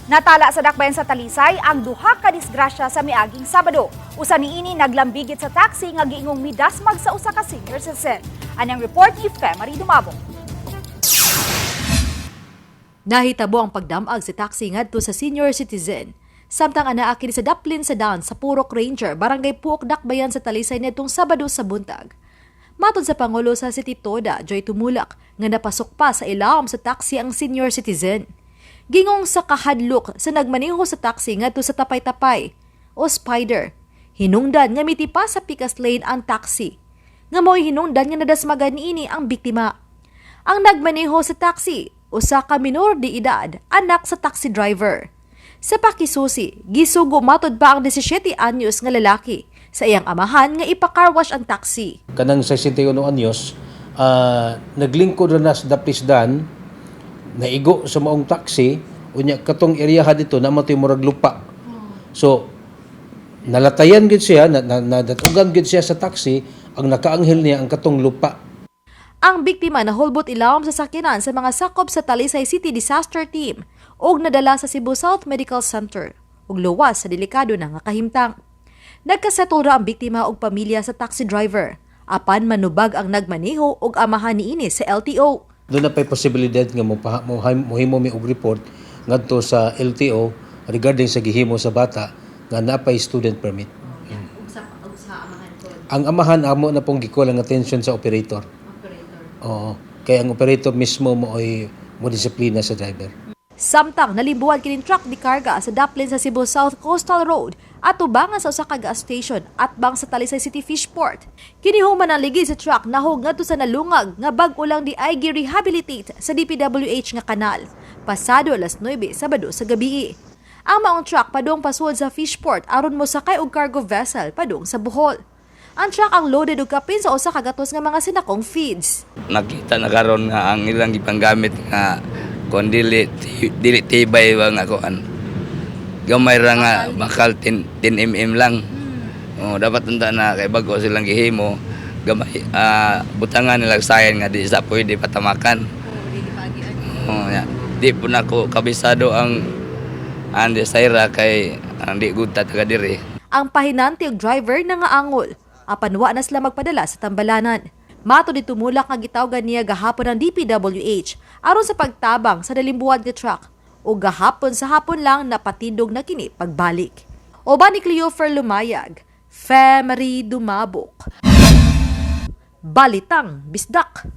Natala sa Dakbayan sa Talisay ang duha ka disgrasya sa miaging Sabado. Usa niini naglambigit sa taxi nga giingong midasmag sa usa ka senior citizen. Anang report ni Femary Dumabok. Nahitabo ang pagdamag sa taxi ngadto sa senior citizen. Samtang anaa kini sa Daplin sa Daan sa Purok Ranger, Barangay Puok, Dakbayan sa Talisay nitong Sabado sa buntag. Matod sa Pangulo sa City Toda, Joy Tumulak, nga napasok pa sa ilawom sa taxi ang senior citizen. Gingong sa kahadlok sa nagmaneho sa taxi ngadto sa Tapay-Tapay o Spider. Hinungdan nga mitipa sa Picas Lane ang taxi. Nga mo'y hinungdan nga nadasmagan niini ang biktima. Ang nagmaneho sa taxi, usa ka minor de edad, anak sa taxi driver. Sa pakisusi, gisugo matod pa ang 17 anyos nga lalaki sa iyang amahan nga ipa-carwash ang taxi. Kanang 61 anyos, naglingkod na sa Daplisdan, naigo sa maong taxi, unya katong area dito na matoy murag lupa. So nalatayan gid siya, na, na, nadatugan gid siya sa taxi, ang nakaanghel niya ang katong lupa. Ang biktima nahulbot ilawom sa sakyanan sa mga sakop sa Talisay City Disaster Team ug nadala sa Cebu South Medical Center ug luwas sa delikado na nga kahimtang. Nagkasettle ra ang biktima ug pamilya sa taxi driver apan manubag ang nagmaneho ug amahan niini sa LTO. Doon na pa'y posibilidad nga mo, mohimo mi og report ngadto sa LTO regarding sa gihimo sa bata nga napay student permit. Ang amahan, amo na pong gi-call ang attention sa operator. Oo. Kaya ang operator mismo mo ay mo disiplina sa driver. Samtang nalimbuan kining truck di karga sa daplin sa Cebu South Coastal Road at tubangan sa usa ka gas station atbang sa Talisay City Fishport. Kini human ang ligid sa truck nahog ngadto sa nalungag nga bag-o lang di ay gi-rehabilitate sa DPWH nga kanal. Pasado alas 9 Sabado sa gabi. Ang maong truck padung pasuod sa Fishport aron mosakay og cargo vessel padung sa Bohol. Ang truck ang loaded og kapin sa usa ka gatos nga mga sinakong feeds. Nakita na karon nga ang ilang gipanggamit nga kon dili dili tibay ba nga kuan, gamay ra nga bakal, 10, 10 mm lang. Oh, dapat tanda na kay bago silang gihimo gamay, butangan nila sayan nga di sa pwede patamakan. Oh, ya. Di po nako kabisado ang andi sayra kay ang di gud ta taga diri. Ang pahinante og driver nangaangol apan wa na sila magpadala sa tambalanan. Matod ni Tumulak nga gitawgan niya gahapon ang DPWH aron sa pagtabang sa nalimbuan nga truck o gahapon sa hapon lang napatindog na kini pagbalik. Uban ni Cleofer Lumayag, Femery Dumabok. Balitang Bisdak.